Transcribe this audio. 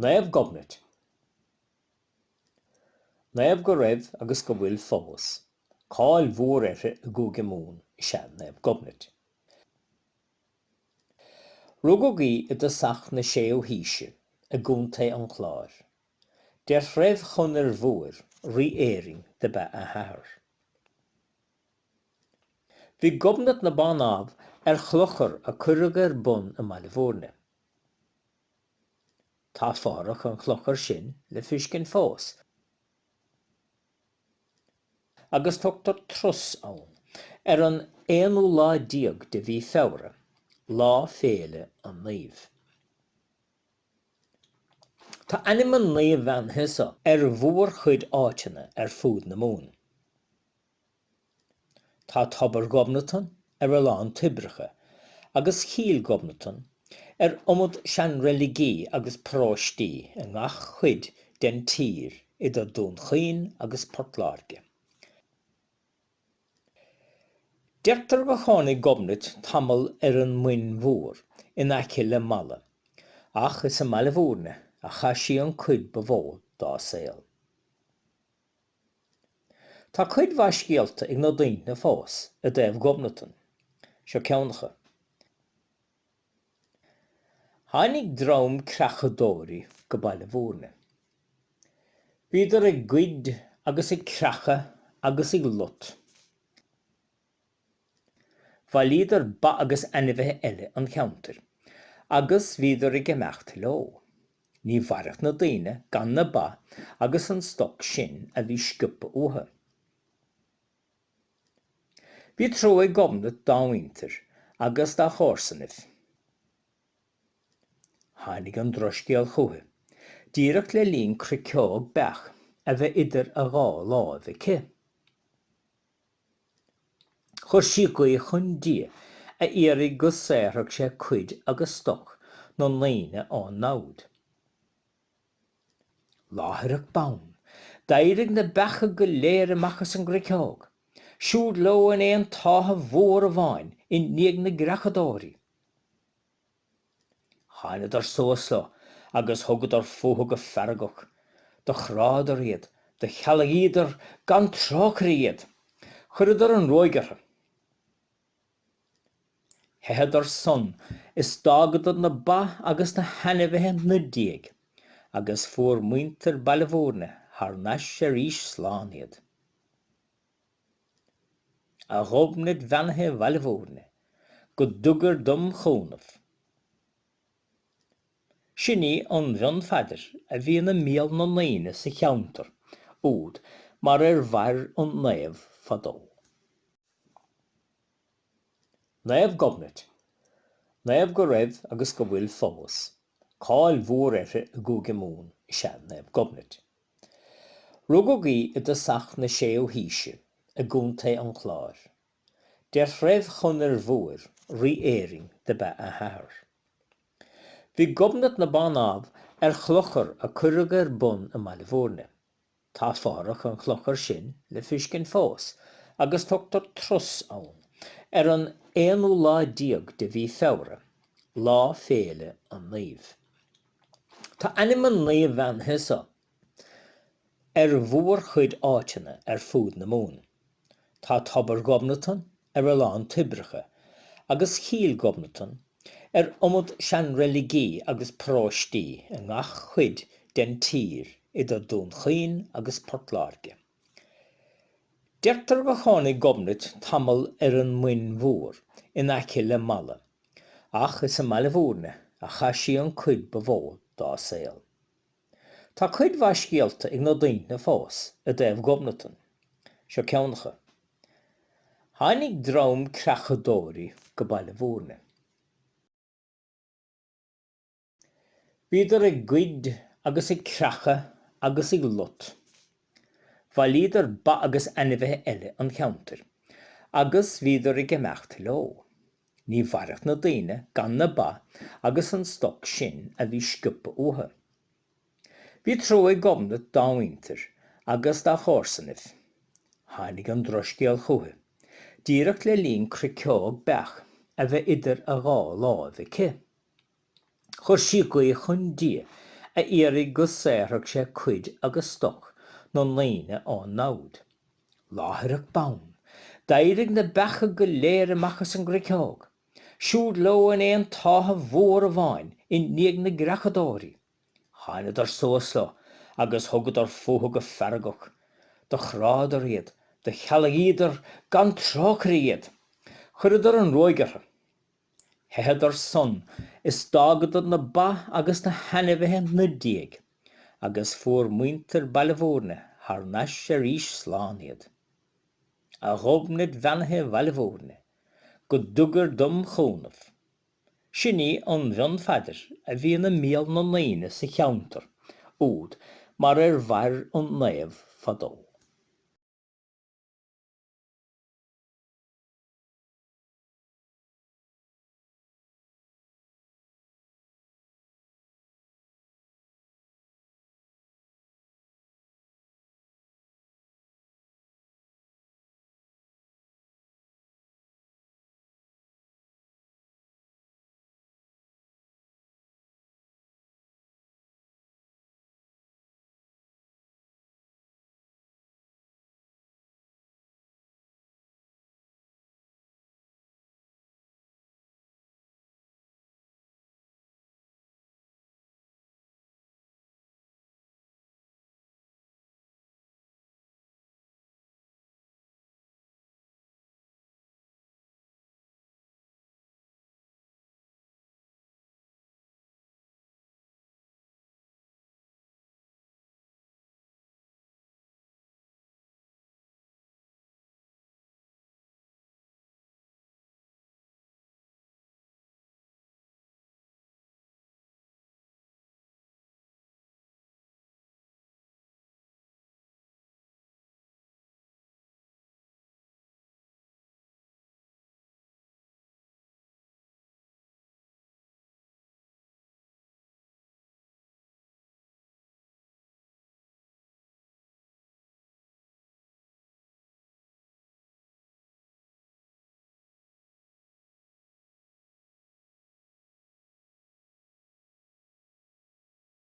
Naomh Gobnait. Naomh go raibh agus go bhfuil fós, cáil mhór uirthi i gCúige Mumhan is ea Naomh Gobnait. Rugadh í i dtosach na séú haoise i gContae an Chláir. De threibh Chonaire Mhóir, rí Éirinn, dob ea a hathair. Bhí Gobnait na Bannámh ar chlochar a cuireadh ar bun i mBaile Bhúirne. Tá fothrach an chlochair sin le fiscint fós, agus tugtar trus ann ar an aonú lá déag de mhí Feabhra, lá féile an naoimh. Tá ainm an naoimh bheannaithe so ar mhórchuid áiteanna ar fud na Mumhan. Tá Tobar Ghobnatan ar a lán toibreacha agus Cill Ghobnatan ar iomad seanreiligí agus paróistí i ngach cuid den tír idir Dún Chaoin agus Port Láirge. Deirtear gur chónaigh Gobnait tamall ar an Muin Mhór in aice le Mala ach is i mBaile Bhúirne a chaith sí an cuid ba mhó dá saol. Tá cuid mhaith scéalta ag na daoine fós i dtaobh Ghobnatan. Seo ceann acu. Tháinig dream creachadóirí go Baile Bhúirne. Bhíodar ag goid agus ag creachadh agus ag lot. Bhailíodar ba agus ainmhithe eile an cheantair agus bhíodar ag imeacht leo. Ní mhairfeadh na daoine gan na ba agus an stoc sin a bhí sciobtha uathu. Bhí trua ag Gobnait dá mhuintir agus dá chomharsanaibh. Tháinig an drochscéal chúithi, díreach le linn cruiceog beach a bheith idir a dhá láimh aici. Chuir sí guí chun Dia a iarraidh go saorfadh sé cuid agus stoc na ndaoine ón namhaid. Láithreach bonn, d'éirigh na beacha go léir amach as an gcruiceog, siúd leo in aon táithe mhór amháin i ndiaidh na gcreachadóirí. Thánadar suas leo agus thugadar fúthu go feargach. Do chrádar iad, do chealaíodar gan trócaire iad, chuireadar an ruaig orthu. Theitheadar san is d'fhágadar na ba agus na hainmhithe 'na ndiaidh, agus fuair muintir Baile Bhúirne thar n-ais arís slán iad. A Ghobnait bheannaithe Bhaile Bhúirne, go dtugair dom chúnamh. Sin í an mhionphaidir a bhíonn i mbéal na ndaoine sa cheantar úd mar ar mhair an naomh fadó. Naomh Gobnait, naomh go raibh agus go bhfuil fós, cáil mhór uirthi i gCúige Mumhan is ea Naomh Gobnait. Rugadh í i dtosach na séú haoise i gContae an Chláir. De threibh Chonaire Mhóir, rí Éirinn, dob ea a hathair. Bhí Gobnait na Bannámh ar chlochar a cuireadh ar bun i mBaile Bhúirne. Tá fothrach an chlochair sin le fiscint fós agus tugtar trus ann ar an aonú lá déag de mhí Feabhra, lá féile an naoimh. Tá ainm an naoimh bheannaithe so ar mhórchuid áiteanna ar fud na Mumhan. Tá Tobar Ghobnatan ar a lán toibreacha agus Cill Ghobnatan ar iomad seanreiligí agus paróistí i ngach cuid den tír idir Dún Chaoin agus Port Láirge. Deirtear gur chónaigh Gobnait tamall ar an Muin Mhór in aice le Mala Ach is i mBaile Bhúirne a chaith sí an cuid ba mhó dá saol. Tá cuid mhaith scéalta ag na daoine fós i dtaobh Ghobnatan. Seo ceann acu. Tháinig dream creachadóirí go Baile Bhúirne. Bhíodar ag goid agus ag creachadh agus ag lot. Bhailíodar ba agus ainmhithe eile an cheantair agus bhíodar ag imeacht leo. Ní mhairfeadh na daoine gan na ba agus an stoc sin a bhí sciobtha uathu. Bhí trua ag Gobnait dá mhuintir agus dá chomharsanaibh. Tháinig an drochscéal chúithi, díreach le linn cruiceog beach a bheith idir a dhá láimh aici. Chuir sí guí chun Dia a a iarraidh go saorfadh sé cuid agus stoc na ndaoine ón namhaid. Láithreach bonn, d'éirigh na beacha go léir amach as an gcruiceog. Siúd leo in aon táithe mhór amháin i ndiaidh na gcreachadóirí. Thánadar suas leo agus thugadar fúthu go feargach. Do chrádar iad, do chealaíodar gan trócaire iad. Chuireadar an ruaig orthu. Theitheadar san is d'fhágadar na ba agus na hainmhithe 'na ndiaidh, agus fuair muintir Baile Mhúirne thar n-ais arís slán iad. A Ghobnait bheannaithe Bhaile Mhúirne, go dtugair dom chúnamh. Sin í an mhionphaidir a bhíonn i mbéal na ndaoine sa cheantar úd mar ar mhair an naomh fadó.